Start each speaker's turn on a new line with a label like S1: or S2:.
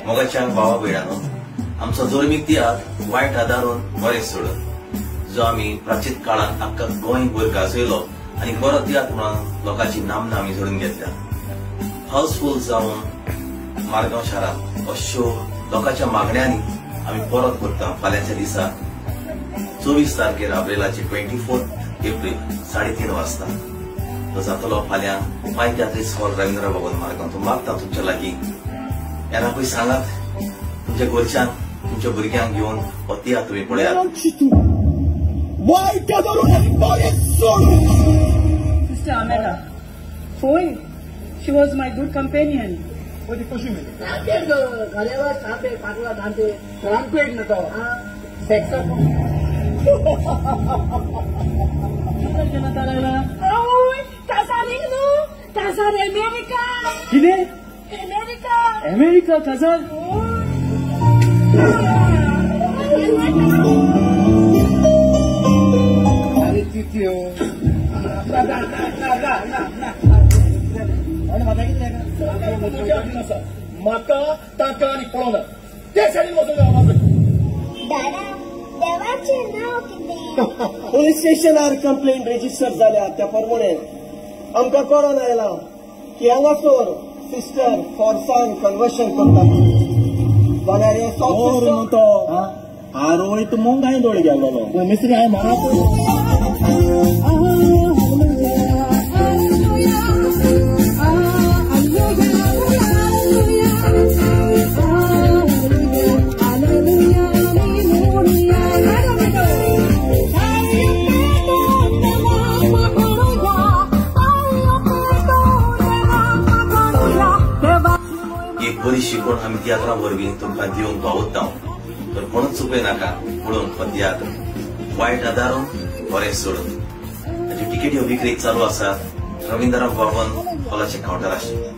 S1: मोगाच्या भावा भयणांनो, आमचो जोरमीक तियात्र वायट आदारून बरें सोडून जो आमी प्राचीन काळांत आख्खा गोंयभर गाजयलो आनी बरो तियात्र म्हणून लोकांची नामना आमी जोडून घेतल्या. हाऊसफूल जावन मारगांव शारांत हो शो लोकांच्या मागण्यांनी आमी परत करता फाल्यांच्या दिसा 24 तारखेर एप्रिलाचे 24 एप्रिल 3:30 वाजता तो जातलो फाल्यां माय तियात्रीस हॉल रवींद्र भवन मारगांव. तो मागता तुमच्या लागीं येनाकूय सांगात, तुमच्या घरच्यांक तुमच्या भुरग्यांक घेवन हो तियात्र तुमी पळयात.
S2: Sister Amela, Foy, she was my good companion. America. America.
S3: America, काजार.
S4: अरे किती हो म्हाका ताका आनी पळोवना ते सायडीन वचूंक जाय.
S5: दादा, देवाचें नांव कितें?
S6: पोलीस स्टेशनार कंप्लेंट रजिस्टर जाल्या त्या परवणे आमकां कळोन आयलां की हांगासर सिस्टर फोर्सान कन्वर्शन करतात जाल्यार हे
S3: न्हू तो आरोय तूं मोंगाय दोळे गेल्लो मिस्त्री हांवें म्हाका.
S1: एक बरी शिकवण आमी तियात्रा वरवीं तुमकां दिवंक पावता, तर कोणूच चुकय नाका पळोवंक हो तियात्र वायट आदारून बरें सोडून. ताच्यो टिकेटी विक्री चालू आसात रवींद्र भवन हॉलाच्या कावंटर आशिल्लें.